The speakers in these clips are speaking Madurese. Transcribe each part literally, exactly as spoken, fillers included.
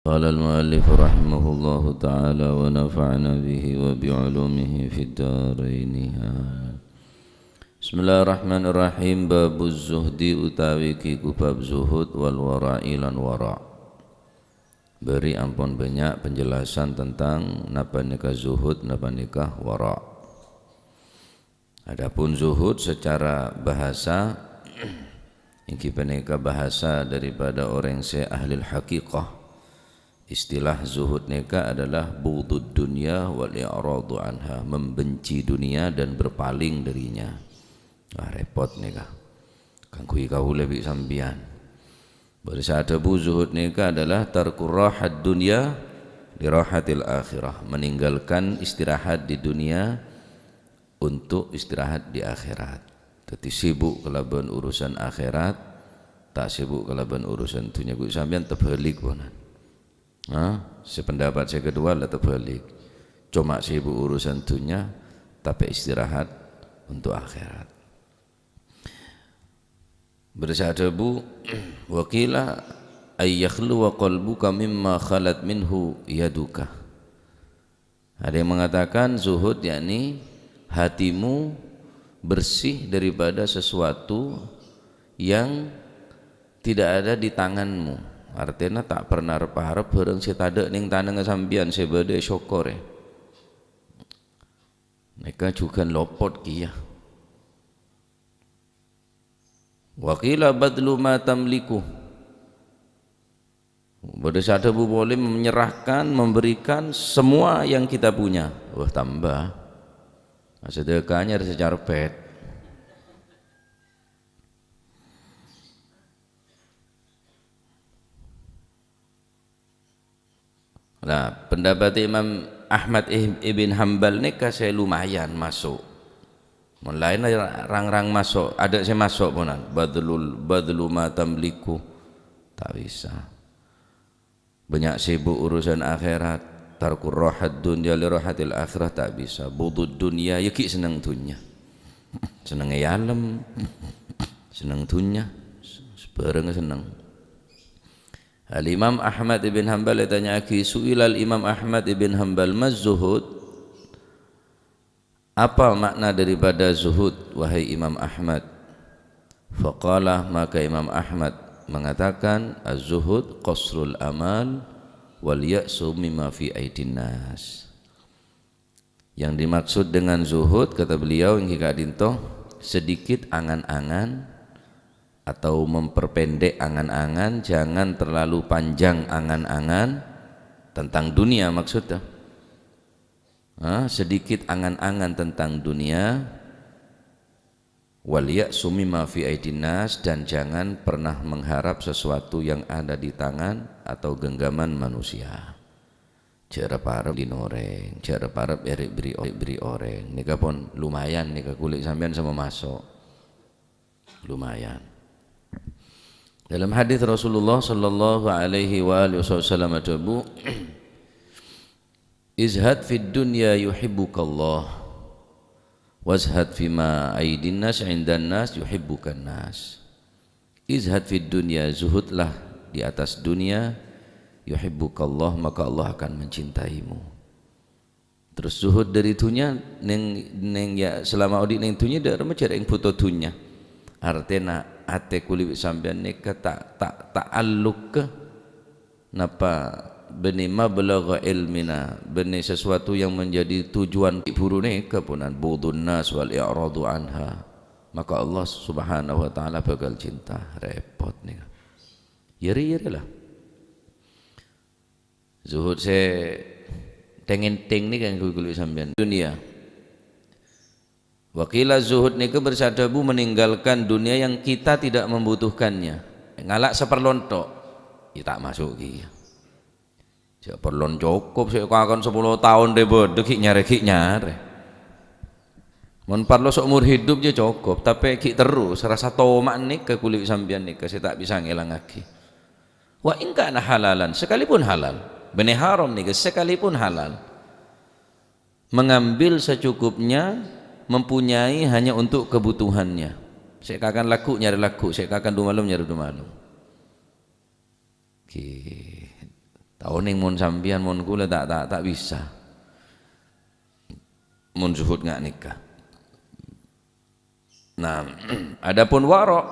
Qala al-mu'allif rahimahullahu ta'ala wa nafa'ana bihi wa bi 'ulumihi fid daraini. Amin. Bismillahirrahmanirrahim. Babuz zuhdi utawi kiku bab zuhud wal wara'i lan wara'. Bâri' ampon bânnya' penjelasan tentang napa nèka zuhud, napa nèka wara'. Adapun zuhud secara bahasa, èngghi panèka bahasa daripada orèng sè ahli hakikat. Istilah zuhud nèka adalah bughdud dunya wal i'radu anha, membenci dunia dan berpaling darinya. Wah, rèpot nèka. Kaangghuy kaulâ bi' sampèyan. Bâdâ sè adhâbu zuhud nèka adalah tarkur rahat dunya li rahatil akhirah, meninggalkan istirahat di dunia untuk istirahat di akhirat. Dhâddhi sibuk kalabân urusan akhirat, ta' sibuk kalabân urusan dunya. Ghu sampèyan tebalik ponan. Hah? Sè pendapat sè kedua la tebalik. Coma sibuk urusan dunya, tapè istirahat untuk akhirat. Bâdâ sè adhâbu, "Wa qila ay yakhluwa qalbuka mimma khalat minhu yaduka." Ada yang mengatakan zuhud yakni hatimu bersih daripada sesuatu yang tidak ada di tanganmu. Artèna ta' pernah arep-arep bhârâng sè tadâ' neng tanangnga sampèyan sè bâdâ è sokorè. Nèka jhughân lopot kèya. Wa qila badlu ma tamliku. Bâdâ sè adhâbu polè menyerahkan, memberikan semua yang kita punya. Wah, tambah. Nah, sedekahnya ada secarpet. Nah, pendapat Imam Ahmad ib-, ibn Hambal nèka sè lumayan maso'. Mon laènna ra-, rang-rang maso', adâ' sè maso' ponan. Badlul, badlu ma tamliku. Ta' bisa. Bânnya' sibuk urusan akhirat. Tarkur rahat dunya li rahatil akhirah ta' bisa. Bughdud dunya, ya ghi' senneng dunya. Senneng è alem. Senneng dunya. Sabhârângnga senneng. Al-Imam Ahmad ibn Hambal ètanya'aghi, su'ila al-Imam Ahmad ibn Hambal, "Maz zuhud?" Apa makna daripada zuhud, wahai Imam Ahmad? Faqala, maka Imam Ahmad mengatakan, "Az-zuhud qasrul amal wal ya'su mimma fi aidin nas." Yang dimaksud dengan zuhud, kata beliau, èngghi ka'dinto, sedikit angan-angan atau memperpendek angan-angan, jangan terlalu panjang angan-angan tentang dunia maksudnya. Ah, sedikit angan-angan tentang dunia. Wal ya'su mimma fi aidin nas, dan jangan pernah mengharap sesuatu yang ada di tangan atau genggaman manusia. Jhâ' arep-arep dhin orèng, jhâ' arep-arep èrè' bherri' o-, bherri' orèng. Nèka pon lumayan nèka kulâ sampèyan sama maso'. Lumayan. Dalam hadis Rasulullah sallallahu alaihi wa alihi wasallam adhâbu, "Izhad fid dunya yuhibbukallah, wazhad fima aidin nas indan nas yuhibbukan nas." Izhad fid dunya, zuhudlah di atas dunia, yuhibbukallah, maka Allah akan mencintaimu. Terus zuhud dâri dunya, neng, neng ya, selama odi' neng dunya, dâ' remma jhâ' rèng bhuto dunya. Artèna, atè kulâ bi' sampèyan nèka ta', ta', ta'alluk ka napa bânnè mablagha ilmina, bânnè sesuatu yang menjadi tujuan buru nèka ponan, bughdun nas wal i'radu anha. Maka Allah Subhanahu wa Ta'ala bakal cinta. Rèpot nèka. Yâ rè-, yâ rè la. Zuhud sè teng-èntèng nèka kaangghuy kulâ sampèyan. Dunia. Wa qila zuhud nèka bâdâ sè adhâbu meninggalkan dunia yang kita tidak membutuhkannya. Ngala' saparlona tok. Ya ta' maso' kèya. Sè parlona cokop, sè èkakon sapolo taon rè bâdâ ghi' nyarè, ghi' nyarè. Mon parlo saumur hidup jhâ' cokop, tapè ghi' terros, rasa toma' nèka kulâ bi' sampèyan nèka sè ta' bisa ngèlangaghi. Wa in kana halalan, sekalipun halal. Bânnè haram nèka, sekalipun halal. Mengambil secukupnya, mempunyai hanya untuk kebutuhannya. Sè èkakon lagghu' nyarè lagghu', sè èkakon du malem nyarè du malem. Ghi-, Ta' onèng mon sampèyan, mon kaulâ ta', ta', ta' bisa. Mon zuhud nga' nèka. Nah, adapun wara',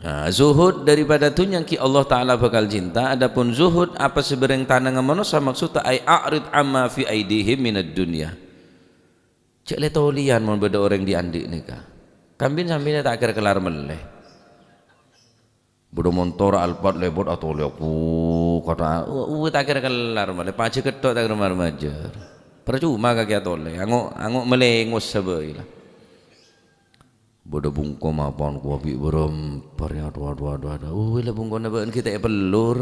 nah, zuhud daripada dhunnya ghi' Allah Ta'ala bhâkal cinta, adapun zuhud apa sè bârâng tanangnga manossa, maksudda ay a'rid amma fi aidihim minad dunya. Jhâ' lè-tolèyan mon bâdâ orèng dhi'-andhi' nèka. Kambin sampèyan ta' kèra kellar mellè. Bâdâ montor Alphard lèbât atolè, aku kata, u-, uwè ta' kèra kellar malè, pajhâ kettok ta' kèra mar-majâr. Parcoma kakè atolè, ango', ango' malèngos sabâi la. Bâdâ bungko mapan ku abi' bârâmper, ya, aduh, aduh, aduh, aduh. Uwè la bungkona bâ'na ghi' ta' èpellur.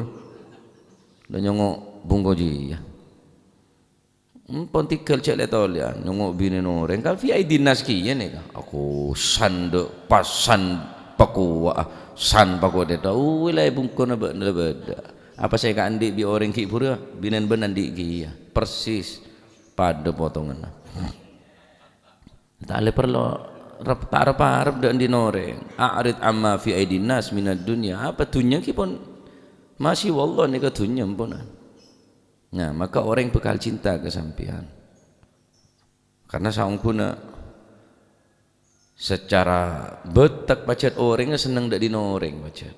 La nyongo' bungko jiyâ. Empon tèghâl jhâ' lè-tolèyan, nyongo' binè orèng. Kan fi aidin nas kèya nèka. Aku sandhâ pasan pakowa'a, san pakowa dhetta. Uwè la è bungkona bâ'na la bâdâ. Apa sè èkaandhi' bi' orèng ghi' bhuru, binèn bâ'na andi' kèya. Persis. Padâ potonganna. Ta' lè parlo rep-, ta' rep-arep dâ' andi' orèng. A'rid amma fi aidin nas minad dunya. Apa dhunnya ghi' pon masih wallah nèka dhunnya emponan. Nah, maka orèng bhâkal cinta ka sampèyan. Karna saongghuna secara bâtek pajhât orèngnga senneng dâ' dina orèng pajhât.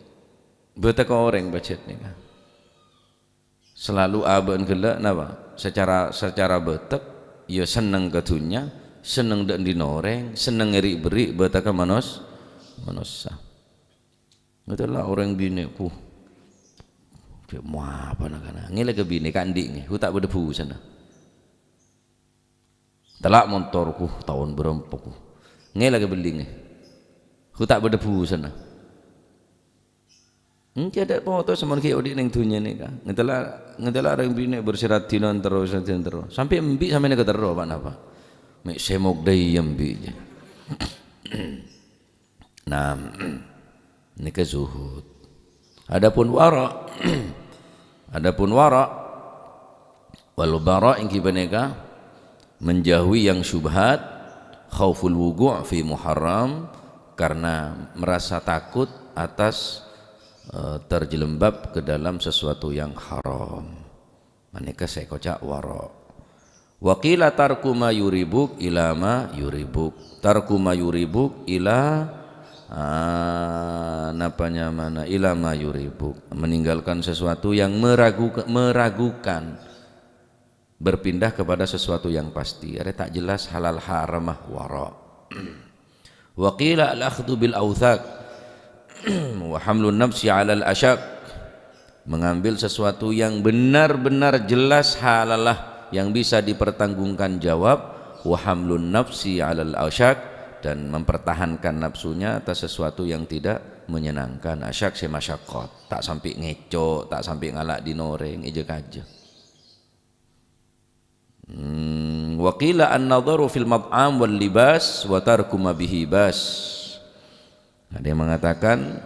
Bâtek orèng pajhât nèka. Selalu abâ'na ghellâ' napa? Secara, secara bâtek, ya senneng ka dhunnya, senneng dâ' dina orèng, senneng ngèrri' berri' bâtekka manos-, manossa. Ngètella orèng binè', "Huh, cè' moapana kana?" Ngèlè ka binè', "Ka'andhi' ngè, hu ta' bâdâ bhusana. Tella' montor, huh, taon bârâmpa, huh. Ngèlè ka bellingngè, hu ta' bâdâ bhusana." Ènggi adâ' poto samon ghi' odi' neng dhunnya nèka. Ngètella, ngètella orèng binè' bersèrat dinan terro, sèrat dinan terro. Sampè' embi' sampè' nèka terro, pa-napa. Mè' sèmok dâi embi'. Nah, nèka zuhud. Adapun wara', adapun wara', wal bara' ènggi panèka menjauhi yang syubhat, khauful wuqu' fi muharram, karena merasa takut atas, eh, terjelembab ke dalam sesuatu yang haram. Panèka sè èkoca' wara'. Wa qila tarku ma yuribuk ila ma yuribuk. Tarku ma yuribuk ila, ah, napa nyamana? Ila ma yuribuk. Meninggalkan sesuatu yang meragu-, meragukan. Berpindah kepada sesuatu yang pasti. Arè ta' jelas halal haramma wara'. Wa qila al-akhdhu bil awthaq wa hamlun nafsi 'alal asyaq. Mengambil sesuatu yang benar-benar jelas halallah, yang bisa dipertanggungjawab, wa hamlun nafsi 'alal asyaq, dan mempertahankan nafsunya atas sesuatu yang tidak menyenangkan. Asyaq sè masyaqqat, ta' sampè' ngèco', ta' sampè' ngala' dina orèng, èjâ-kajâ. Hmm, wa qila an-nadharu fil mat'am wal libas wa tarku ma bihi bas. Ada yang mengatakan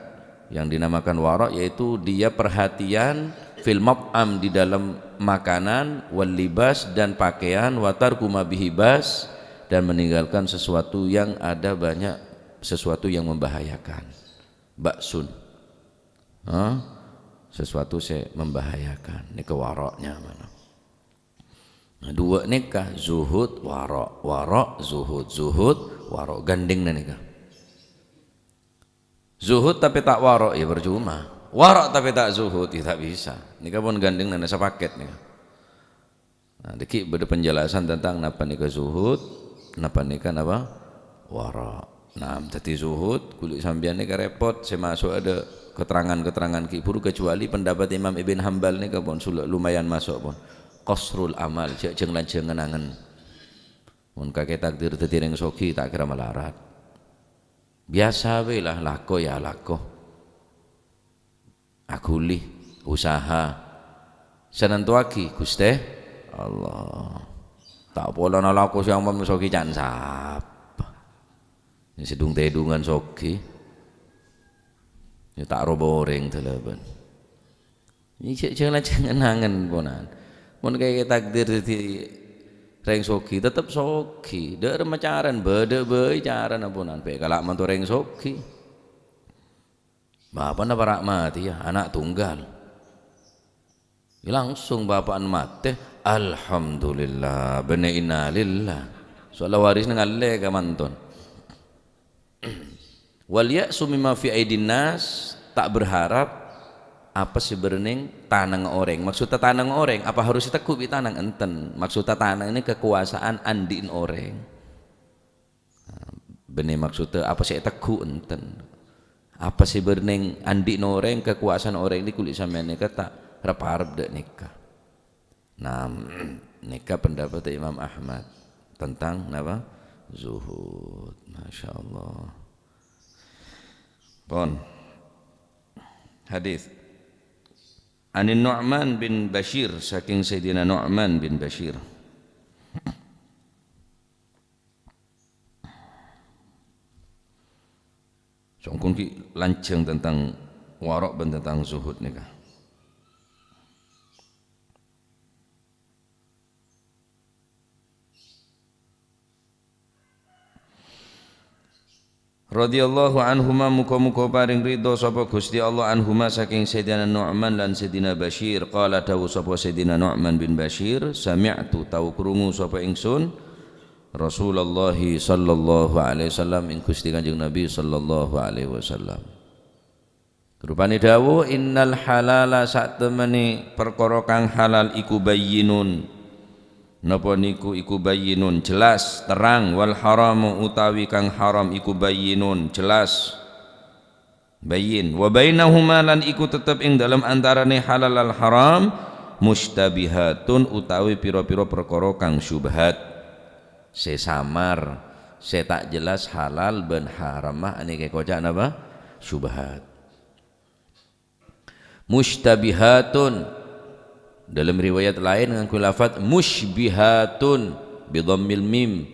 yang dinamakan wara' yaitu dia perhatian fil mat'am, di dalam makanan, wal libas, dan pakaian, wa tarku ma bihi bas, dan meninggalkan sesuatu yang ada banyak, sesuatu yang membahayakan. Ba'sun. Hah? Sesuatu sè membahayakan. Nèka wara'nya mana? Nah, duwâ' nèka, zuhud, wara', wara', zuhud, zuhud, wara', ghândhèngnga nèka. Zuhud tapè ta' wara', ya parcoma. Wara' tapè ta' zuhud, ya ta' bisa. Nèka pon ghândhèngnga, nah, sapakèt nèka. Nah, dhâggi' bâdâ penjelasan tentang napa nèka zuhud, napa nèka napa? Wara'. Nah, dhâddhi zuhud, ghuli sampèyan nèka rèpot, sè maso' adâ' keterangan-keterangan ghi' bhuru, kecuali pendapat Imam Ibn Hambal nèka pon sula-, lumayan maso' pon. Qasrul amal, jhâ', jhâng-lanjhângan angen. Mon kakè takdir dhâddhi rèng soghi, ta' kèra malarat. Biyasa bhâi la, lako ya lako. Aghuli, usaha. Sè nantowaghi, Ghustè Allah. Ta' polana lako sè ampon soghi can sapa? Sè dung-tèdungan soghi. Ya ta' roba orèng dâlâbân. Ini jhâ', jhâ' lanjhângan angen, ponan. Mon kakè takdir dhâddhi rèng soghi, tetep soghi. Dâ' remma carana, bâdâ bhâi carana, ponan. Pè' kala' manto rèng soghi. Bapa'na para' matè, ya, ana' tunggal. Langsung bapa'na matè, alhamdulillah, bânnè innalillah. Soalla warisna ngallè ka manton. Wal ya'su mimma fi aidin nas, ta' berharap apa sè bâdâ neng tanangnga orèng. Maksudda tanangnga orèng, apa harus ètegghu' bi' tanang? Enten. Maksudda tanang ini kekuasaan andi'na orèng. Bânnè maksudda apa sè ètegghu'? Enten. Apa sè bâdâ neng andi'na orèng, kakowasan orèng nèko li' sampèyan nèka ta' rep-arep dâ' nèka. Nah, nèka pendapat Imam Ahmad tentang napa? Zuhud. Masya Allah. Pon. Hadis. Anin Nu'man bin Bashir, saking Sayyidina Nu'man bin Bashir. Songkon ki lanjhâng tentang wara' bân tentang zuhud nèka. Radhiyallahu anhuma, muga-muga paring ridho sapa Gusti Allah anhuma saking Sayyidina Nu'man lan Sayyidina Bashir. Qala, dawuh sapa Sayyidina Nu'man bin Bashir, "Sami'tu, tao krungu sapa ingsun, Rasulullah sallallahu alaihi wasallam, ing Gusti Kanjeng Nabi sallallahu alaihi wasallam." Rupane dawuh, "Innal halala, satemene perkara kang halal iku bayyinun." Napa niku iku bayyinun, jelas, terang, "wal haramu, utawi kang haram iku bayyinun, jelas, bayyin. Wa bainahuma, lan iku tetep ing dalem antarane halal lan haram, musytabihatun, utawi pira-pira perkara kang syubhat." Sè samar, sè ta' jelas halal bân haramma, anèka èkoca' napa? Syubhat. Musytabihatun. Dalam riwayat lain ngangghuy lafat musybihatun bi dhammil mim.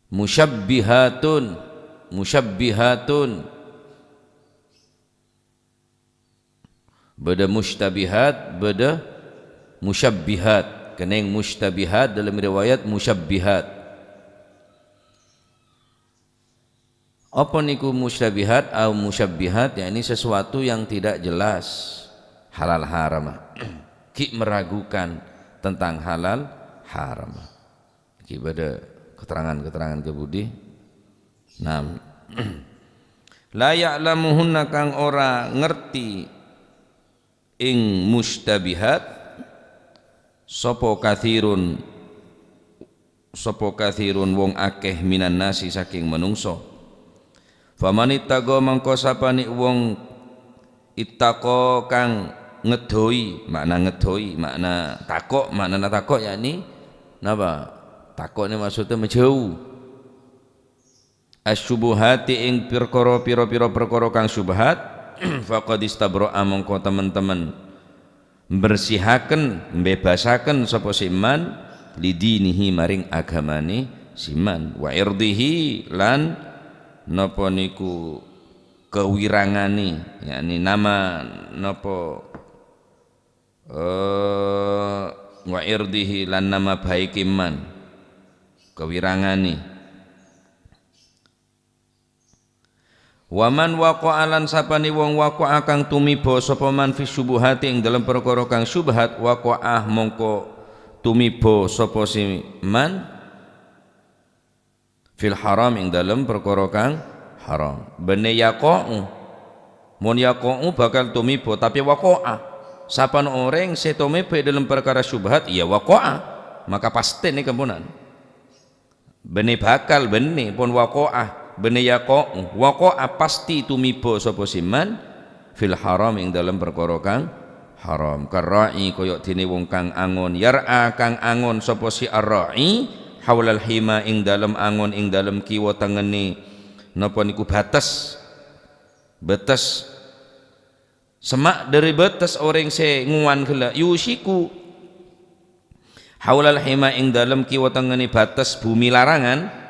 Musyabbihatun, musyabbihatun. Bâdâ musytabihat, bâdâ musyabbihat. Kennèng musytabihat, dalam riwayat musyabbihat. Apa niku musytabihat au musyabbihat? Yakni sesuatu yang tidak jelas halal haram. Ghi' meragukan tentang halal haram. Iki bâdâ keterangan-keterangan kè budi. Nah, la ya'lamuhunna, kang ora ngerti ing musytabihat, sapa katsirun, sapa katsirun wong akeh minan nasi saking manungsa. Faman ittaqa, mangko sapane wong ittaqa kang ngedhoi, makna ngedhoi, makna tako', maknana tako' yakni napa? Tako' ni maksudnya menjauh. Asyubuhati ing pirkara pira-pira perkara kang syubhat, faqad istabra'a mongko temen-temen mbersihaken, mbebasaken sapa si man, lidinihi maring agamane si man, wa irdihi lan napa niku kawirangane, yakni nama napa, eh, wa irdihi lan nama baike man, kawirangane. Wa man waqa'a lan sapane wong waqa'a kang tumiba sapa man fi syubuhati ing dalem perkara kang syubhat, waqa'a mongko tumiba sapa si man fil haram ing dalem perkara kang haram. Benne yaqa'u. Mon yaqa'u bakal tumiba, tapi waqa'a. Sapana oreng se tumiba ing dalem perkara syubhat, ya waqa'a. Maka pastene kamponan. Benne bakal, benne pon waqa'a, benne yaqa'u, waqa'a pasti tumiba sapa si man fil haram ing dalem perkara kang haram. Karra'i kaya dene wong kang angon, yar'a kang angon sapa si arra'i haulal hima ing dalem angon ing dalem kiwa tengene napa niku bates, bates. Semak dhari bates oreng se ngowan gella', yusyiku haulal hima ing dalem kiwa tengene bates bumi larangan.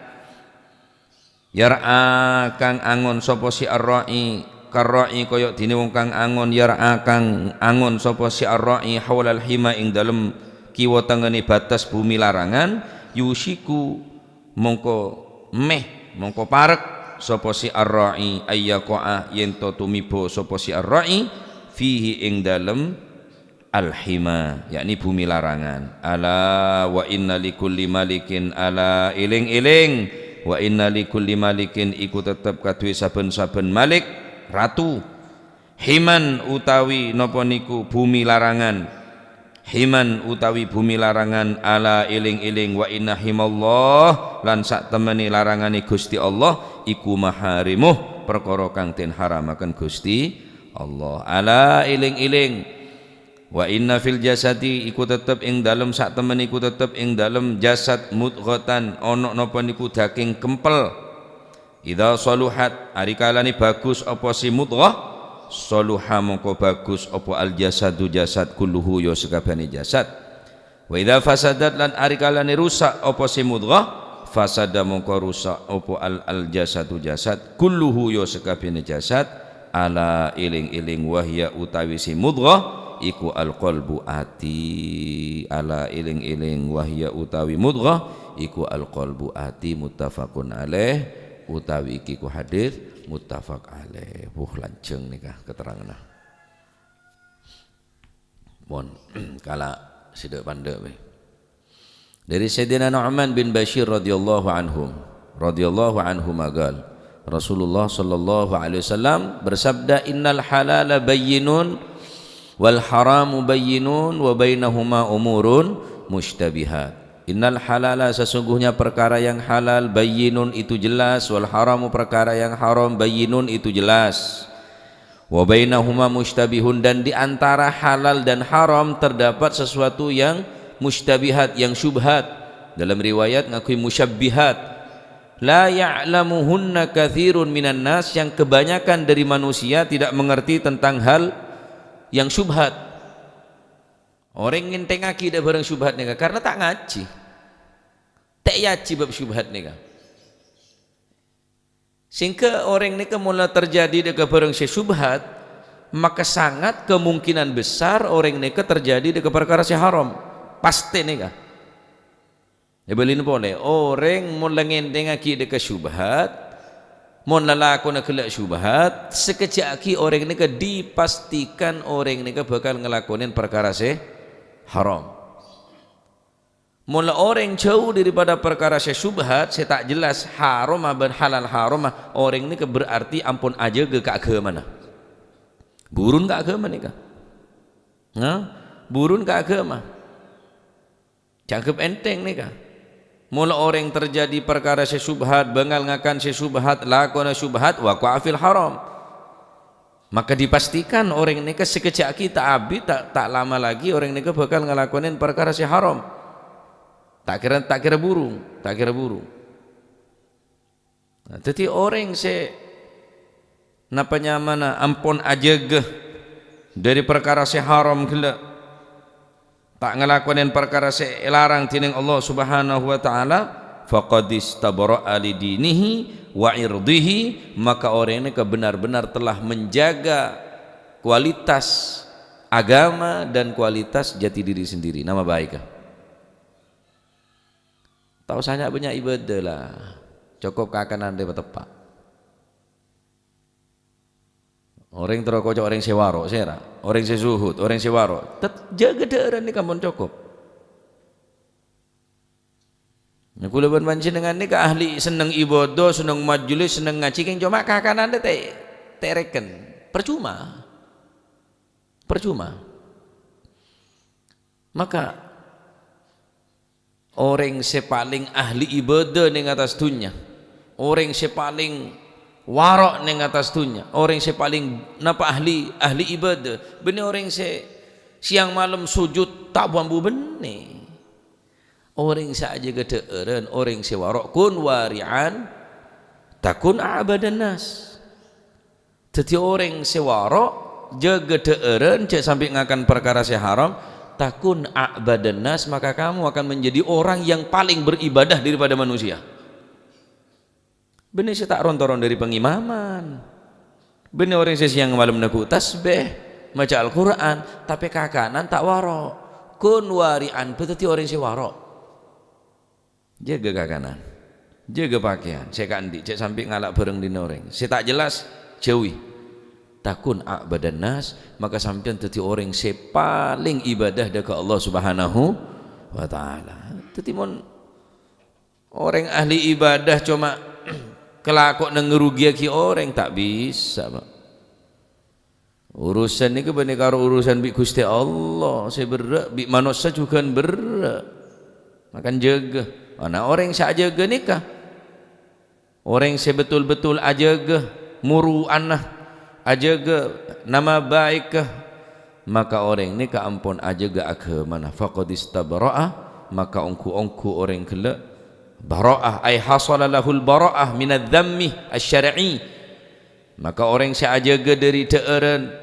Yar'a kang angon sapa si arra'i, karra'i kaya dene wong kang angon, yar'a kang angon sapa si arra'i haulal hima ing dalem kiwa tengene bates bumi larangan, yusyiku mongko meh, mongko parek. sapa si ar-ra'i, ayyaqa'a, yen to tumiba sapa si ar-ra'i, fihi, ing dalem al-hima, yakni bumi larangan. Ala wa inna likulli malikin, ala, eling-eling, wa inna likulli malikin, iku tetep kaduwe saben-saben malik, ratu. Himan utawi napa niku bumi larangan. Himan utawi bumi larangan, ala, eling-eling, wa inna himallah, lan sak temene larangane Gusti Allah, iku maharimuh, perkara kang den haramaken Gusti Allah. Ala, eling-eling, wa inna fil jasadi, iku tetep ing dalem sak temen iku tetep ing dalem jasad mudghatan, ana napa niku daging kempel. Idza saluhat, ari kalane bagus apa si mudghah, saluha mongko bagus apa al jasadu jasad kulluhu ya sakabehane jasad. Wa idza fasadat, lan ari kalane rusak apa si mudghah, fasada mongko rusak apa al, al jasadu jasad kulluhu ya sakabehane jasad. Ala, eling-eling, wahya utawi si mudghah iku al qalbu ati. Ala, eling-eling, wahya utawi mudghah iku al qalbu ati. Muttafaqun alaih, utawi iki ku hadis muttafaq alaih. Wuh, lanjeng nika keteranganna. Mon, kala sida pandha we. Dari Sayyidina Nu'man bin Bashir radhiyallahu anhum, radhiyallahu anhuma qal, Rasulullah sallallahu alaihi wasallam bersabda, "Innal halala bayyinun wal haramu bayyinun wa bainahuma umurun mushtabihat." Innal halala, sesungguhnya perkara yang halal, bayyinun, itu jelas, wal haramu, perkara yang haram, bayyinun, itu jelas. Wa bainahuma mushtabihun, dan di antara halal dan haram terdapat sesuatu yang mushtabihat, yang syubhat. Dalam riwayat ngakui musyabbihat. La ya'lamuhunna katsirun minan nas, yang kebanyakan dari manusia tidak mengerti tentang hal yang syubhat. Oreng ngentengngagi dha' barang syubhat nèka karena ta' ngajhi. Ta' èajhi bab syubhat nèka. Sehingga orèng nèka mola terjadi dâ' ka bhârâng sè syubhat, maka sangat kemungkinan besar orèng nèka terjadi dâ' ka parkara sè haram. Pastè nèka. Èbâlina polè, orèng mon la ngènthèngngaghi dâ' ka syubhat, mon lalakonna ghellâ' syubhat, sakejjhâ'aghi orèng nèka dipastikan orèng nèka bhâkal ngalakonè parkara sè haram. Mola orèng jhâu daripada parkara sè syubhat, sè ta' jelas, haroma bân halal haroma, orèng nèka berarti ampon ajâgâ ka aghâmana. Burun ka aghâma nèka. Nah, burun ka aghâma. Jhâ' anggep ènthèng nèka. Mola orèng terjadi parkara sè syubhat, bângal ngakan sè syubhat, lakona syubhat, waqa'a fil haram. Maka dipastikan orèng nèka sakejjhâ'aghi ta' abit, ta', ta' lama lagi orèng nèka bhâkal ngalakonè parkara sè haram. Ta' kèra, ta' kèra burung, ta' kèra burung. Nah, dhâddhi orèng sè napa nyamana ampon ajâgâ dâri parkara sè haram ghellâ', ta' ngalakonè parkara sè èlarang dhinèng Allah Subhanahu wa Ta'ala, faqad istabra'a li dinihi wa irdihi, maka orèng nèka benar-benar telah menjaga kualitas agama dan kualitas jati diri sendiri. Nama baik. Ta' osa nya'-bânnya' ibâdâ la. Cokop kakanan rè pateppa'. Orèng terro koca' orèng sè waro', sèra. Orèng sè zuhud, orèng sè waro'. Tet-, jâgâ dhâ'ârân nèka mon cokop. Nah, kaulâ bân panjhennengngan nèka ahli senneng ibâdâ, senneng majelis, senneng ngajhi, kèng coma kakanan rè ta', ta' èrèken. Percuma. Percuma. Maka, orèng sè palèng ahli ibâdâ nèng attas dhunnya, orèng sè palèng waro' nèng attas dhunnya, orèng sè palèng napa ahli, ahli ibâdâ, bânnè orèng sè sèyang malem sojud ta' bu-ambu bânnè. Orèng sè ajâgâ dhâ'ârân, orèng sè waro', kun wari'an takun a'badan nas. Dhâddhi orèng sè waro', jâgâ dhâ'ârân, jhâ' sampè' ngakan parkara sè haram, takun a'badan nas, maka kamu akan menjadi orang yang paling beribadah daripada manusia. Bânnè sè ta' ron-toron dâri pangimaman. Bânnè orèng sè sèyang malem neggu' tasbih, maca Al-Qur'an, tapè kakanan ta' waro'. Kun wari'an, bâ dhâddhi orèng sè waro'. Jâgâ kakanan. Jâgâ pakèyan sè ka'andi', jhâ' sampè' ngala' bhârâng dhinna' orèng. Sè ta' jelas, jhâuwi. Takun a'badan nas, maka sampèyan dhâddhi orèng sè palèng ibadah dâ' ka Allah Subhanahu wa Ta'ala. Dhâddhi, mon orèng ahli ibadah coma kalakowanna ngarogiyaghi orèng, ta' bisa, Pak. Urusan nèka bânnè karo urusan bi' Ghustè Allah sè berrâ', bi' manossa jhughân berrâ'. Maka jâgâ. Ana orèng sè ajâgâ nèka, orèng sè betul-betul ajâgâ muru'ana, ajâgâ nama baikka, maka orèng nèka ampon ajâgâ aghâmana. Faqad istabra'a, maka ongghu-ongghu orèng ghellâ' bara'ah, ay hasala lahul bara'ah minadz-dzammi asy-syar'i. Maka orèng sè ajâgâ dâri dhâ'ârân,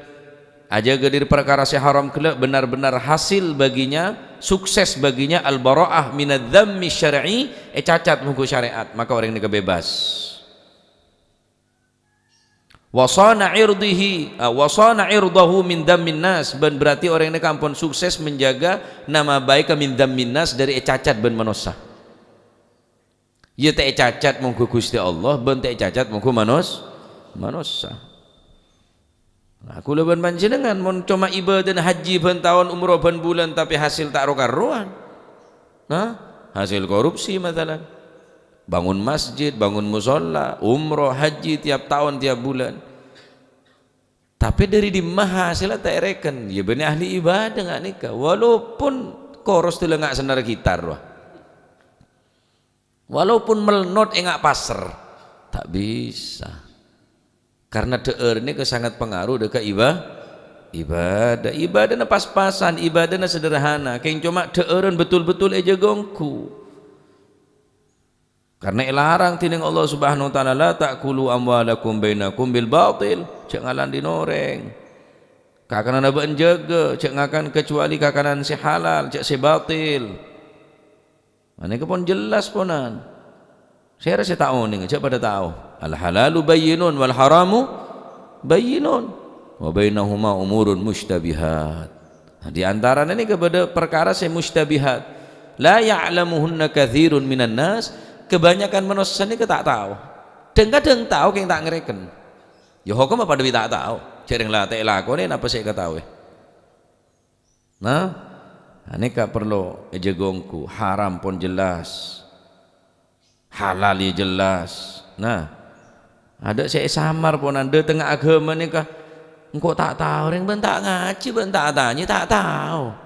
ajâgâ dâri parkara sè haram ghellâ', benar-benar hasil baginya, sukses baginya al-bara'ah minadz-dzammi syar'i, ècacat mongghu syarè'at, maka orèng nèka bebas. Wa shana irdhihi, ah, wa shana irdhahu min dzammin nas, bân berarti orèng nèka ampon sukses menjaga nama baikka min dzammin nas, dâri ècacat bân manossa. Iyâ, ta' ècacat mongghu Ghustè Allah, bân ta' ècacat mongghu manos-, manossa. Nah, kaulâ bân panjhennengngan mon coma ibadana hajji bân taon, umroh bân bulân, tapè hasil ta' ro-karowan. Nah, hasil korupsi, masalan. Bangun masjid, bangun musholla, umroh, hajji tiap taon, tiap bulân. Tapè dâri dimma hasèlla ta' èrèken? Iyâ, bânnè ahli ibadah nga' nèka. Walaupun koros tulang nga' sennarra gitar, wah. Walaupun melnot enga' pasèr, ta' bisa. Karna dhâ'âr nèka sangat pangaro dâ' ka iba-, ibadah. Ibadahna pas-pasan, ibadahna sederhana. Kèng coma dhâ'ârân betul-betul èjâgâ ongghu. Karna èlarang dhinèng Allah Subhanahu wa Ta'ala, "La ta'kulu amwalakum bainakum bil batil." Jhâ' ngalan dhinna' orèng. Kakananna bâ'na jâgâ, jhâ' ngakan kecuali kakanan sè halal, jhâ' sè batil. Anèka pon jelas ponan. Sèra sè ta' onèng, jhâ' padâ tao. Al-halalu bayyinun wal haramu bayyinun. Wa bainahuma umurun musytabihat. Nah, di antarana nèka bâdâ parkara sè musytabihat. La ya'lamuhunna katsirun minan nas, kebanyakan manossa nèka ta' tao. Dhâng-kadhâng tao kèng ta' ngarèken. Yâ hokomma padâ bi' ta' tao. Jhâreng la ta' èlakonè napa sè èkataowè. Nah, anèka parlo èjâgâ ongghu, haram pon jelas, halal yâ jelas. Nah, adâ' sè èsamar ponan, dâtengnga aghâma nèka, engko' ta' tao, rèng bân ta' ngajhi, bân ta' atanyè, ta' tao.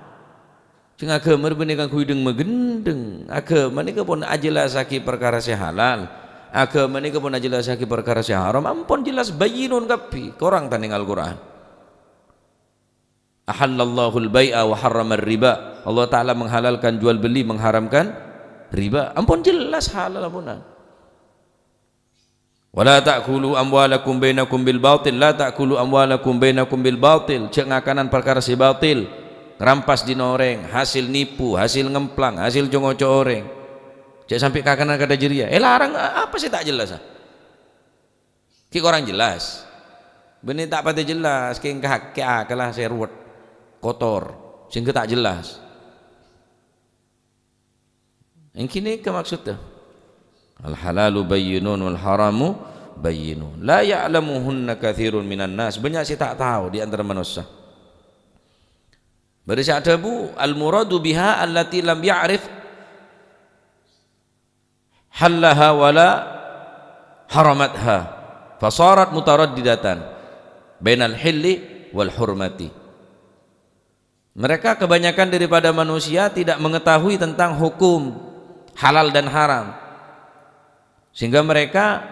Jhâng aghâma rèya bânnè kaangghuy dhâng-maghândhâng. Aghâma nèka pon ajellassaghi parkara sè halal. Aghâma nèka pon ajellassaghi parkara sè haram. Ampon jelas bayyinun kabbhi, korang ta' neng Al-Qur'an. "Ahallallahul bai'a wa harramar riba." Allah Ta'ala menghalalkan jual beli, mengharamkan riba. Ampon jelas halal amponan. "Wa la ta'kulu amwalakum bainakum bil batil, la ta'kulu amwalakum bainakum bil batil." Jhâ' ngakanan parkara sè batil. Ngrampas dhinna' orèng, hasil nipu, hasil ngemplang, hasil co-ngoco orèng. Jhâ' sampè' kakanan kadhâ' jârèya. Èlarang a-, apa sè ta' jelas, ah? Ghi' korang jelas. Bânnè ta' patè jelas, kèng ka-, kè akalla sè ruwet, kotor, sehingga ta' jelas. Èngghi nèka maksodda. Al-halalu bayyinun wal haramu bayyinun. La ya'lamuhunna katsirun minan nas. Bânnya' sè ta' tao di antara manossa. Bâdâ sè adhâbu, "Al-muradu biha allati lam ya'rif hallaha wala haramatha, fasarat mutaraddidatan bainal hilli wal hurmati." Mereka, kebanyakan daripada manusia, tidak mengetahui tentang hukum halal dan haram. Sehingga mereka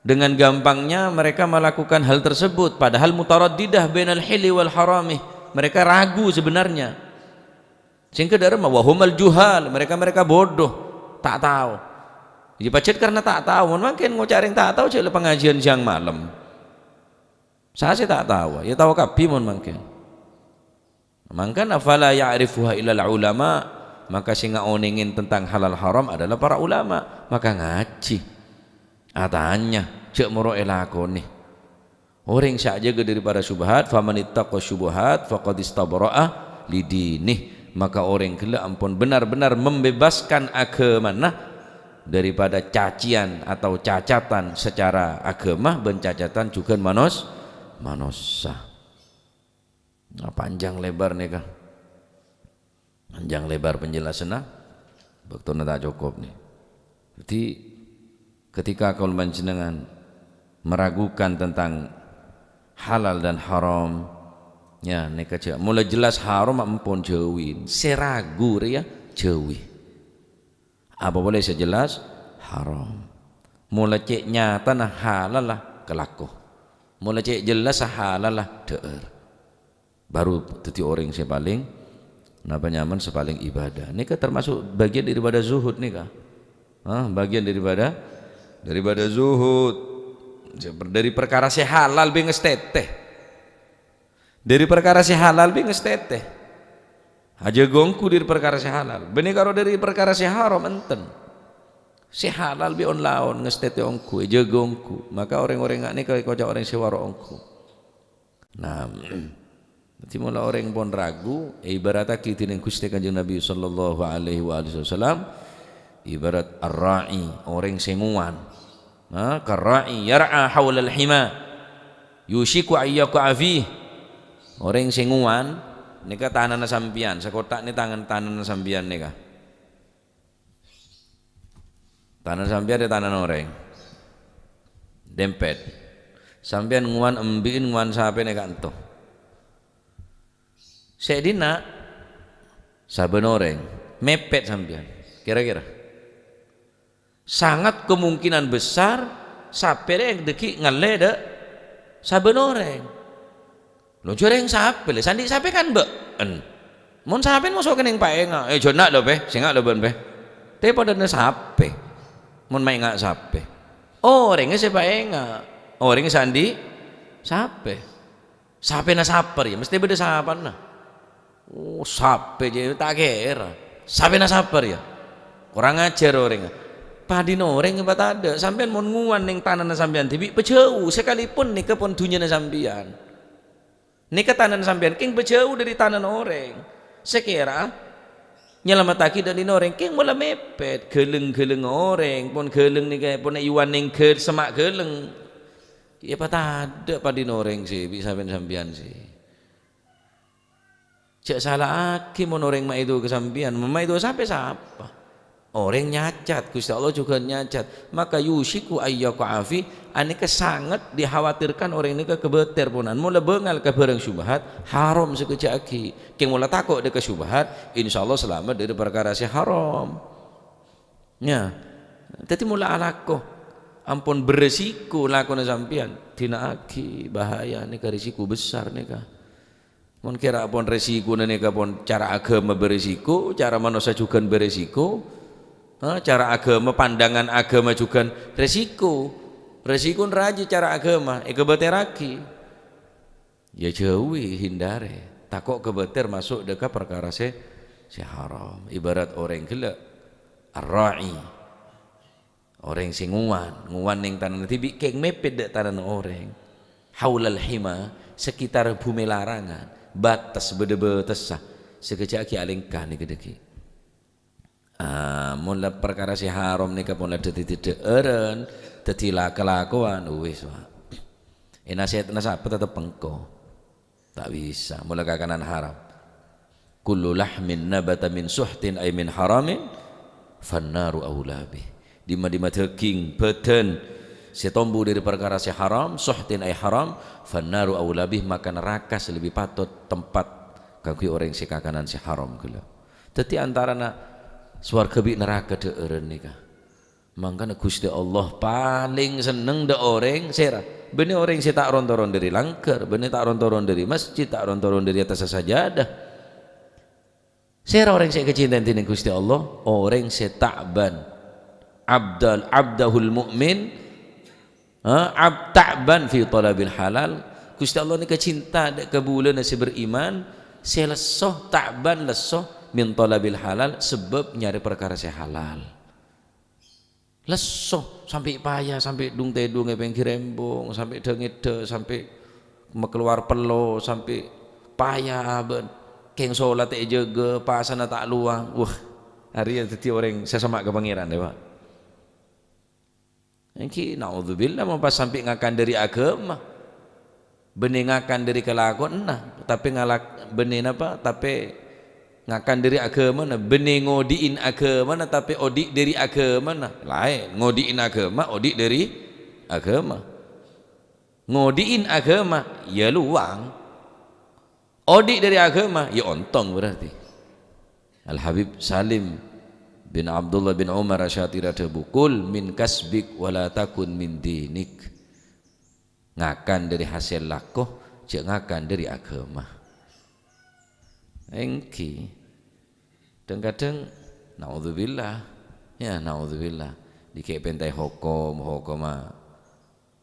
dengan gampangnya mereka melakukan hal tersebut, padahal mutaraddidah bainal hilli wal harami. Mereka ragu sebenarnya. Sehingga dâ'remma, "Wa humal juhal," mereka-mereka bodoh, ta' tao. Iyâ, pajhât karna ta' tao, mon mangkèn ngoca' rèng ta' tao, jhâ' la pangajiân siang malem. Sa sè ta' tao, iyâ tao kabbhi mon mangkèn. Mangkana, "Fala ya'rifuha illal ulama," maka sè ngaonèngè tentang halal haram adalah para ulama. Maka ngajhi, atanya, jhâ' moro èlakonè. Orèng sè ajâgâ dâri para syubhat, "Famanittaqa syubuhat faqad istabra'a lidinih." Maka orèng ghellâ' ampon benar-benar membebaskan aghâmana. daripada caciyan atau cacatan secara agama bân cacatan jhughân manos-, manossa. Nah, panjang lebar nèka. Panjang lebar penjelasanna, bâktona ta' cokop nè. Jadi, ketika kaulâ panjhennengngan meragukan tentang halal dan haram, ya, nèka jhâ'. Mola jelas haram, ampon jhâuwi. Sè ragu rèya jhâuwi. Apa polè sè jelas haram. Mola cè' nyatana halal la kalako. Mola cè' jelas halal la dhâ'âr. Baru dhâddhi orèng sè palèng, napa nyamana, sè palèng ibadah. Nèka termasuk bagian daripada zuhud nèka. Hah, bagian daripada, daripada zuhud. Dari perkara sè halal bhâi ngastètè. Dari perkara sè halal bhâi ngastètè. Ajâgâ ongghu dari perkara sè halal. Bânnè karo dari perkara sè haram, enten. Sè halal bhâi on-laon ngastètè ongghu, èjâgâ ongghu. Maka orèng-orèng nga' nèka èkoca' orèng sè waro' ongghu. Nah, dhâddhi mola orèng pon ragu, èibarattaghi dhinèng Ghustè Kanjeng Nabi sallallahu alaihi wa alihi wasallam, ibarat ar-ra'i, orèng sè ngowan. Ha, kar-ra'i yar'a haulal hima, yushiku an yaqa'a fih. Orèng sè ngowan, nèka tanana sampèyan, sakotta'na tangan tanana sampèyan nèka. Tanana sampèyan rèya tanana orèng. Dempet. Sampèyan ngowan embi'in ngowan sapèna ka'ento. Sè dinna', sabân orèng mèpèt sampèyan. Kira-kira. Sangat kemungkinan besar sapè rèya dhâggi' ngallè dâ' sabân orèng. Lho, jhâ' rèng sapè, lè, sè andi' sapè kan bâ'en. Mon sapè moso kennèng paènga', "Eh, jhâ' enna' lho, Pè, sènga' lho bâ'en, Pè." Tapè padâna sapè. Mon maènga' sapè. Orèngnga sè paènga'. Orèngnga sè andi' sapè. Sapèna sapa rèya? Mesthè bâdâ sapana. Oh, sapè jhâ' ta' kèra. Sapèna sapa rèya? Korang ajhâr orèngnga. Padâna orèng apa tadâ'? Sampèyan mon ngowan neng tanana sampèyan dhibi', pajhâu, sakalèpon nèka pon dhunnyana sampèyan. Nèka tanana sampèyan kèng pajhâu dâri tanana orèng. Sakèra nyalamettaghi dâ' dhina orèng kèng mola mèpèt, ghâlâng-ghâlângnga orèng, pon ghâlâng nèka pon èyowan neng ghâl-, semma' ghâlâng. Yâ, apa tadâ' padâna orèng sè bi' sampèyan-sampèyan sè. Jhâ' sala'aghi mon orèng maèto ka sampèyan, maèto sapè sapa? Orèng nyacat, Ghustè Allah jhughân nyacat. Maka yushiku an yaqa'a fih, anèka sanget dikhawatirkan orèng nèka kabâtèr ponan. Mola bângal ka bhârâng syubhat, haram sakejjhâ' aghi. Kèng mola tako' dâ' ka syubhat, insyaallah salamet dâri parkara sè haram. Yâ. Dhâddhi mola alako. Ampon beresiko lakona sampèyan. Dhina'aghi, bahaya nèka, resiko besar nèka. Mon kèra pon resikona nèka pon cara aghâma beresiko, cara manossa jhughân beresiko, ha, cara aghâma, pandangan aghâma jhughân resiko. Resikona rajâ cara aghâma, èkabâtèrraghi. Yâ jhâuwi, hindari. Tako' kabâtèr maso' dâ' ka parkara sè, sè haram. Ibarat orèng ghellâ', ar-ra'i. Orèng sè ngowan, ngowan neng tanana dhibi' kèng mèpèt dâ' tanana orèng. Haulal hima, sekitar bhumè larangan, bâtes bâdâ bâtessa, sakejjhâ' aghi alèngka nèka dhâggi'. Ah, mon la parkara sè haram nèka pon la dhâddhi dhâ'ârân, dhâddhi la-, kalakowan, wis, Pak. Ènasèhatana sapa tetep engko'. Ta' bisa, mola kakanan haram. "Kullu lahmin nabata min suhtin ay min haramin, fannaru aula bih." Dhimma-dhimma dhâghing bhâdhân sè tombu dâri parkara sè haram, suhtin ay haram, fannaru aula bih, maka naraka sè lebbi patot tempat kaangghuy orèng sè kakanan sè haram ghellâ'. Dhâddhi antarana sowarghâ bi' naraka dhâ'ârân nèka. Mangkana Ghustè Allah palèng senneng dâ' orèng sèra. Bânnè orèng sè ta' ron-toron dâri langghâr, bânnè ta' ron-toron dâri masjid, ta' ron-toron dâri attassa sajadah. Sèra orèng sè èkacintai dhinèng Ghustè Allah? Orèng sè ta'ban. Abdal, abdahul mu'min, ha, ab-, ta'ban fi talabil halal. Ghustè Allah nèka cinta dâ' ka bulâna sè beriman, sè lesso, ta'ban lesso min talabil halal, sabâb nyarè parkara sè halal. Lesso, sampè' paya, sampè' dung-tèdung è pèngghir embong, sampè' dhâ-ngèdhâ, sampè' makalowar pello, sampè' paya abâ', kèng solat ta' èjâgâ, pasana ta' lowang. Wah, arèya dhâddhi orèng sè semma' ka Pangèran, yâ, Pak. Èngghi, naudzubillah, mon pas sampè' ngakan dhâri aghâma. Bânnè ngakan dhâri kalakowanna, tapè ngalak-, bânnè napa? Tapè ngakan dhâri aghâmana, bânnè ngodi'in aghâmana, tapè odi' dhâri aghâmana. Laèn, ngodi'in aghâma, odi' dhâri aghâma. Ngodi'in aghâma, ya luwang. Odi' dhâri aghâma, ya ontong berarti. Al-Habib Salim bin Abdullah bin Umar Asy-Syatiri adhâbu, "Kul min kasbik wa la takun min dinik." Ngakan dhâri hasèl lako, jhâ' ngakan dhâri aghâma. Èngghi. Dhâng-kadhâng, naudzubillah. Ya, naudzubillah. Dikè' pèntaè hokom, hokomma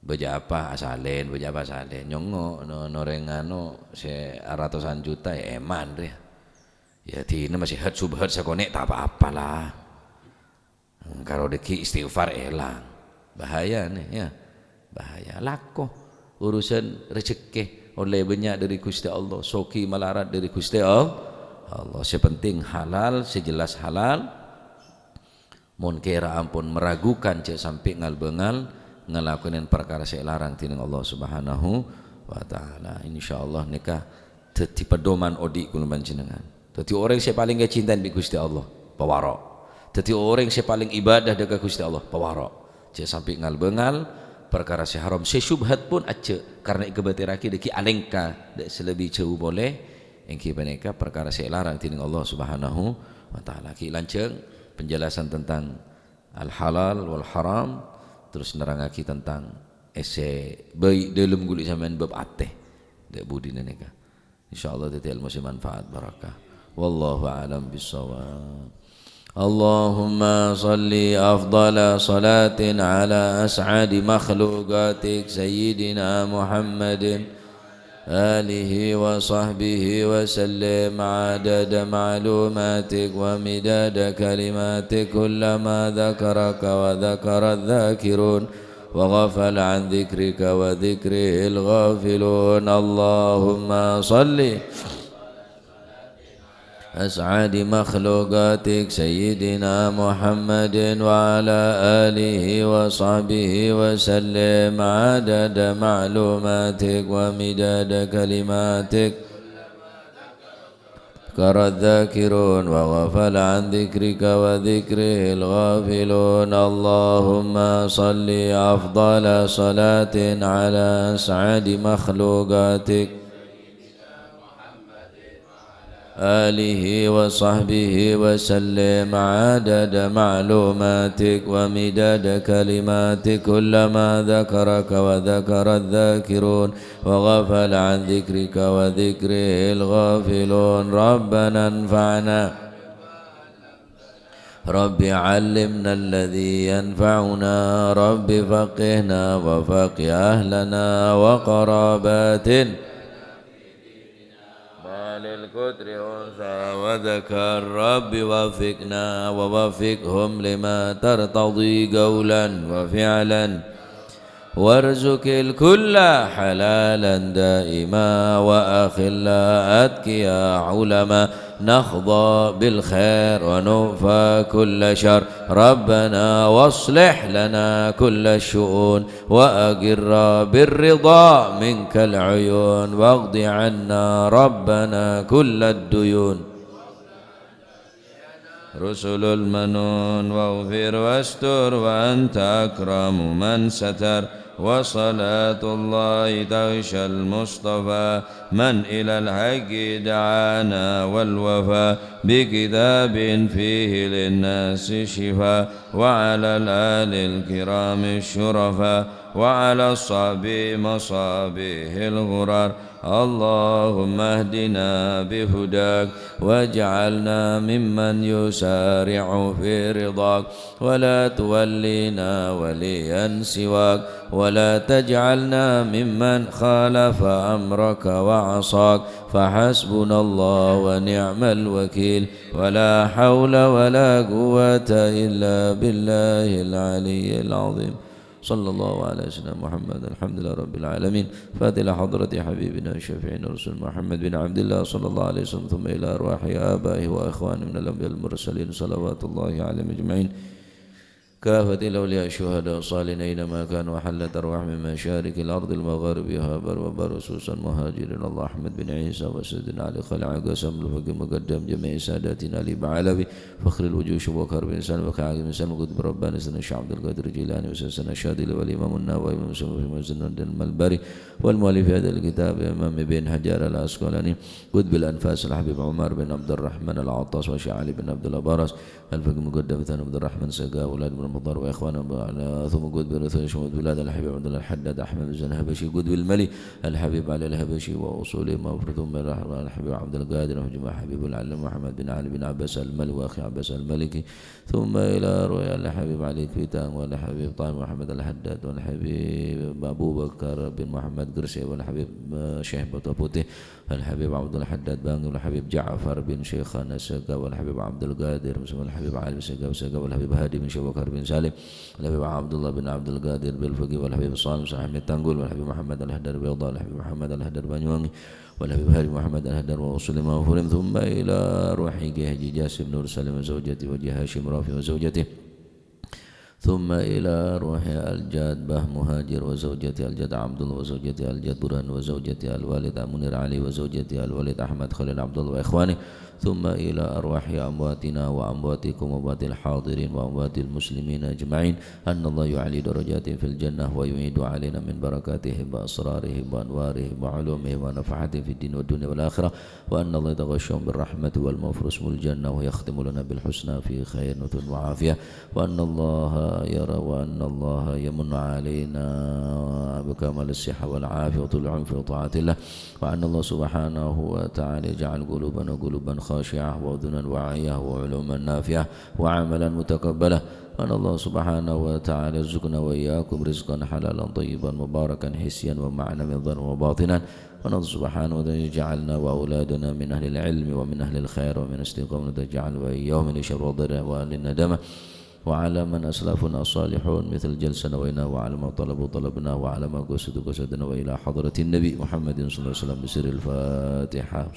bâjâ apa asalèn, bâjâ apa asalèn. Nyongngo', no-, norèng anu, sè aratosan juta, ya, èman, rè. Ya, dinah masè hat subhat sakonè', ta' pa-apa, la. Karo dhâggi' istighfar èlang. Bahaya nè, ya. Bahaya. Lako. Urusan rejhekkè ollè bânnya' dhâri Ghustè Allah, soghi malarat dhâri Ghustè All-, Allah. Sè penting halal, sè jelas halal. Mon kèra ampon meragukan, jhâ' sampè' ngal-bângal ngalakonè parkara sè èlarang dhinèng Allah Subhanahu wa Ta'ala. Insyaallah nèka dhâddhi pedoman odi' kaulâ panjhennengngan. Dhâddhi orèng sè palèng ècintaè bi' Ghustè Allah, pawaro'. Dhâddhi orèng sè palèng ibadah dhâ' ka Ghustè Allah, pawaro'. Jhâ' sampè' ngal-bângal parkara sè haram, sè syubhat pon ajjhâ', karna èkabâtèrraghi dhâggi' alèngka, dâ' sè lebbi jhâu polè, èngghi panèka parkara sè èlarang dhinèng Allah Subhanahu wa Ta'ala. Ghi' lanjhâng penjelasan tentang al-halal wal-haram, terros nerrangaghi tentang èssè bhâi dhâlem ghuli sampèyan bab atè. Dâ' budina nèka. Insyaallah dhâddhi èlmo sè manfaat, barakah. Wallahu a'lam bissawab. Allahumma shalli afdhala shalatin ala as'adi makhluqatik Sayyidina Muhammadin alihi wa sahbihi wa sallim adada ma'lumatik wa midada kalimatik kullama dzakaraka wa dzakara dzakirun wa ghafala an dzikrika wa dzikrihil ghafilun. Allahumma shalli as'adi makhluqatik Sayyidina Muhammadin wa ala alihi wa sahbihi wa sallim adada ma'lumatik wa midada kalimatik. Dzakara dzakirun wa ghafala an dzikrika wa dzikrihil ghafilun. Allahumma shalli afdhala shalatin ala as'adi makhluqatik alihi wa sahbihi wa sallim adada ma'lumatik wa midada kalimatik kullama dzakaraka wa dzakara dzakirun wa ghafala an dzikrika wa dzikrihil ghafilun. Rabbana anfa'na. Rabbi 'allimna alladzi yanfa'una. Rabbi faqqihna wa faqqih ahlana wa qarabatin. Balil qutri unsa wa dzakar. Rabbi waffiqna wa waffiqhum lima tartadhi qaulan wa fi'lan. Warzuqil kulla halalan daima wa akhilla atqiya ulama nakhda bil khair wa nufa kulla syar. Rabbana waslih lana kulla syu'un wa aqirra bir ridha minkal uyun waqdi anna rabbana kullad duyun. رسل المنون واغفر واستر وأنت أكرم من ستر. وصلاة الله تغشى المصطفى من إلى الحق دعانا والوفا بكتاب فيه للناس شفاء وعلى الآل الكرام الشرفاء وعلى الصحب مصابيح الغرر. اللهم اهدنا بهداك واجعلنا ممن يسارع في رضاك ولا تولينا وليا سواك ولا تجعلنا ممن خالف أمرك وعصاك فحسبنا الله ونعم الوكيل ولا حول ولا قوة إلا بالله العلي العظيم. صلى الله على سيدنا محمد. الحمد لله رب العالمين. فاتحة لحضرة حبيبنا وشفيعنا ورسول محمد بن عبد الله صلى الله عليه وسلم، ثم إلى أرواح آبائه وإخوانه من الأنبياء والمرسلين، صلوات الله عليهم أجمعين. كافة الأولياء الشهداء الصالحين أينما كانوا، وحلت أرواحهم من مشارق الأرض لمغاربها، بر وبر، خصوصا مهاجرنا الله أحمد بن عيسى وسيدنا علي خلع قسم الفقيه مقدم جميع ساداتنا علي بعلوي فخر الوجوه شبوك حرب إنسان وكعاقب إنسان وقطب رباني سيدنا الشيخ عبد القادر الجيلاني وسيدنا الشاذلي والإمام النووي ومسلم في مسند الملبري والمؤلف هذا الكتاب إمام ابن حجر العسقلاني قطب الأنفاس الحبيب عمر بن عبد الرحمن العطاس والشيخ علي بن عبد الله براس الفقيه مقدم ثاني عبد الرحمن سقا أولاد بن مضر وإخوانه ثم قطب الرثوش بلاد الحبيب عبد الله الحداد أحمد بن الحبشي قطب الملي الحبيب علي الحبشي وأصوله مغفور ثم الحبيب عبد القادر وجمع حبيب العلم محمد بن علي بن عباس الملي وأخي عباس الملكي ثم إلى روي الحبيب علي كويتان والحبيب طاهر محمد الحداد والحبيب أبو بكر بن محمد قرسي والحبيب شيخ بطوبوتي الحبيب عبد الحداد بانغي والحبيب جعفر بن شيخان السقا والحبيب عبد القادر مسلم والحبيب علي السقا والسقا والحبيب هادي بن شبكر بن سالم والحبيب عبد الله بن عبد القادر بالفقي والحبيب صالح بن أحمد تنقل والحبيب محمد الحداد بيضاء والحبيب محمد الحداد بانيوانغي والحبيب هادي محمد الحداد وأصول مغفورين ثم إلى روح كي حجي جاسم نور سالم وزوجته وجي هاشم رافي وزوجته ثم إلى روح الجد به مهاجر وزوجته الجد عبد الله وزوجته الجد برهان وزوجته الوالد منير علي وزوجته الوالد أحمد خليل عبد الله وإخوانه ثم إلى أرواح أمواتنا وأمواتكم وأموات الحاضرين وأموات المسلمين أجمعين أن الله يعلي درجاتهم في الجنة ويعيد علينا من بركاتهم وأسرارهم وأنوارهم وعلومهم ونفحاتهم في الدين والدنيا والآخرة وأن الله يتغشاهم بالرحمة والمغفرة واسم الجنة ويختم لنا بالحسنى في خير وعافية وأن الله يرى وأن الله يمن علينا بكمال الصحة والعافية وطول العمر في طاعة الله وأن الله سبحانه وتعالى يجعل قلوبنا قلوبا خاشعة وأذنا واعية وعلوما نافعة وعملا متقبلا وأن الله سبحانه وتعالى يرزقنا وإياكم رزقا حلالا طيبا مباركا حسيا ومعنويا ظاهرا وباطنا وأن الله سبحانه وتعالى يجعلنا وأولادنا من أهل العلم ومن أهل الخير ومن الاستقامة وتجعل وإياهم من شر الضر وأهل الندامة وعلى من أسلفنا الصالحون مثل جلسنا وإنا وعلى ما طلبوا طلبنا وعلى ما قصدوا قصدنا وإلى حضرة النبي محمد صلى الله عليه وسلم بسر الفاتحة.